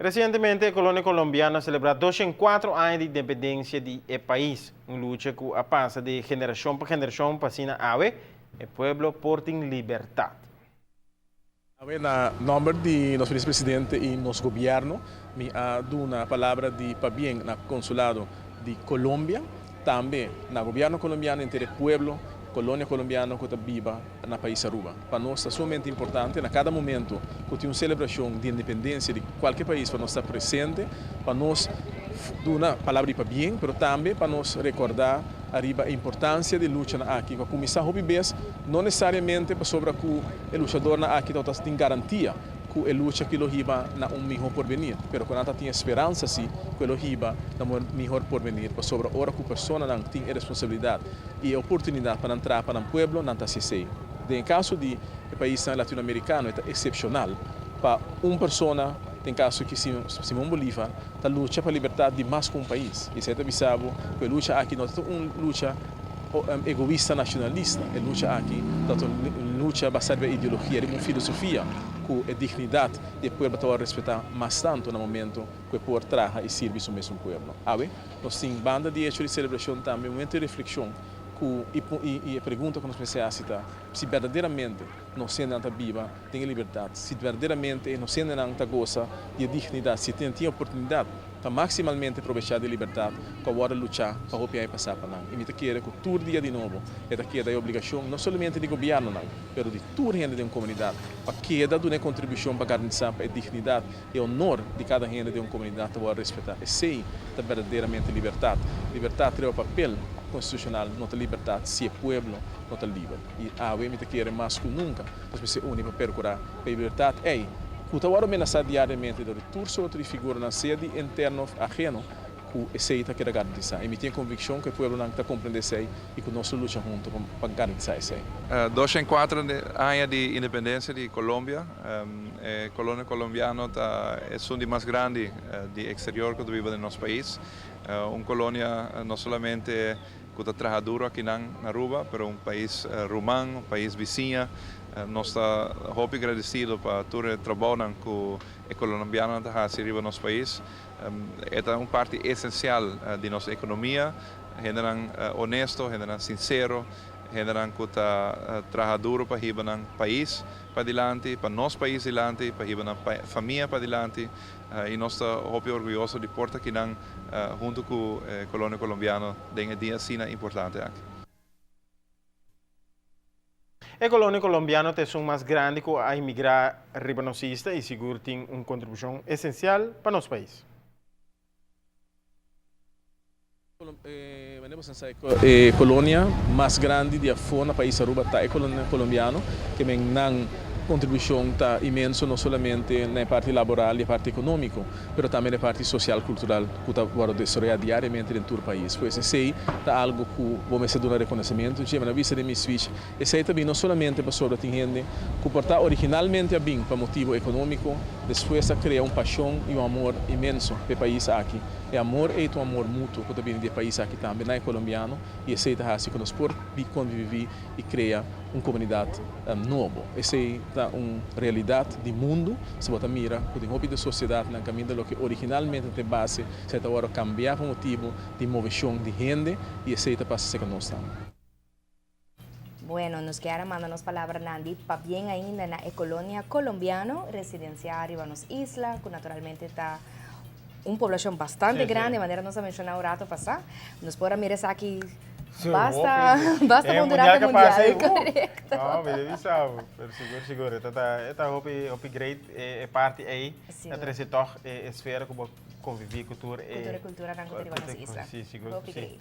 Recientemente e colonia Colombiano a celebra 204 aña di independencia di e pais. Un lucha cu a pasa di generacion pa generacion pa asina awe e pueblo por tin libertad. Awe na nomber di nos Minister Presidente y nos Gobierno mi a duna palabra di pabien na Consulado di Colombia, tambe na Gobierno Colombiano y henter e pueblo Colonia Colombiano cu ta biba na pais Aruba. Pa nos ta sumamente importante na cada momento cu tin un celebracion di independencia di cualke pais pa nos ta presente, pa nos duna palabra di pabien, pero tambe pa nos recorda ariba e importancia di luchanan aki cu a cuminsa hopi bes, no necesariamente pasobra cu e luchadornan aki tabata tin garantia cu e lucha aki lo hiba na un miho porvenir, pero cu nan ta tin e speransa si cu e lo hiba na un mihor porvenir, pasobra ora cu personanan tin e responsabilidad y e oportunidad pa nan traha pa nan pueblo, nan ta haci esey. Den e caso di e paisnan latinoamericano e ta excepcional pa un persona, den caso aki Simon Bolivar, ta lucha pa libertad di mas cu un pais. Y esey ta bisa bo cu e lucha aki no ta un lucha egoista nacionalista, e lucha aki ta un lucha basa riba ideologia, riba un filosofia cu e dignidad di e pueblo ta worde respeta mas tanto na momento cu e por traha y sirbi su mesun pueblo. Awe nos tin banda di hecho di celebracion tambe un momento di reflexion cu y e pregunta cu nos mester haci ta si berdaderamente nos hendenan ta biba den e libertad, si berdaderamente nos hendenan ta goza di e dignidad, si tin e oportunidad pa maximalmente probecha di e libertad cu a worde lucha pa hopi aña pasa pa nan. Y mi ta kere cu tur dia di nobo e ta keda e obligacion no solamente di gobiernonan pero di tur hende den un comunidad pa keda duna e contribucion pa garantisa pa e dignidad E honor di kada hende den un komunidat ta wòrdu respetá. Esei ta berdaderamente libertat. Libertat riba papel konstitushonal no ta libertat si e pueblo no ta liber. I awe mi ta kere mas ku nunka nos mester uni pa perkurá pa e libertat ei, ku ta wòrdu menasá diariamente dor di tur sorto di figuranan, sea di interno òf aheno, ku esei ta keda garantisá. I mi tin e konvikshon ku e pueblonan ta komprendé esei i ku nos lo lucha huntu pa garantisá esei. 204 aña di independensia di Colombia. E colonia colombiano ta esun di mas grandi di exterior cu ta biba den nos pais. Un colonia no solamente cu ta traha duro akinan na Aruba, pero un pais ruman, un pais bisiña. Nos ta hopi gradecido pa tur e trabounan cu e colombianonan ta haci riba nos pais. E ta un parti esencial di nos economia. Hendenan honesto, hendenan sincero, hendenan cu ta traha duro pa hiba nan pais padilanti, pa nos pais dilanti, pa hiba nan famia padilanti y nos ta hopi orguyoso di por ta kinan hunto cu e colonia Colombiano den e dia asina importante aki. E colonia Colombiano ta esun mas grandi cu a imigra riba nos isla y sigur tin un contribucion esencial pa nos pais. E colonia mas grandi di afo na pais Aruba ta e colonia Colombiano, ke men nan contribucion ta inmenso no solamente na e parti laboral y e parti economico, pero tambe na e parti social cultural cu ta wordo desaroya diariamente den tur pais. Pues esey ta algo cu bo mester duna reconocimento dje. Mi a bisa den mi speech, esey ta bin no solamente pasobra tin hende cu por ta originalmente a bin pa motibo economico, despues a crea un pasion y un amor inmenso p'e pais aki. E amor ei ta un amor mutuo ku ta bini di e pais aki tambe na e kolombiano i esei ta hasi ku nos por konviví i krea un komunidat nobo. Esei ta un realidat di mundu. Si bo ta mira ku den hopi di sosiedatnan kaminda loke originalmente ta e base esei ta wòrdu kambiá pa motibu di moveshon di hende i esei ta pasa serka nos tambe. Bueno, nos kier a manda nos palabranan di pabien ainda na e colonia colombiano residencia riba nos isla, cu naturalmente ta un poblacion bastante grande, manera nos a menciona un rato pasa. Nos por a mira esaki basta, basta bon durante el mundial. Correcto. No, mi debe sabe, pero sigur, sigur, e ta, e ta hopi, hopi great e, e parti ei. Ta trece toch e esfera cu bo convivi cu tur e... Cultura, cultura nan cu ta riba nos isla. Si, sigur, Hopi si. great.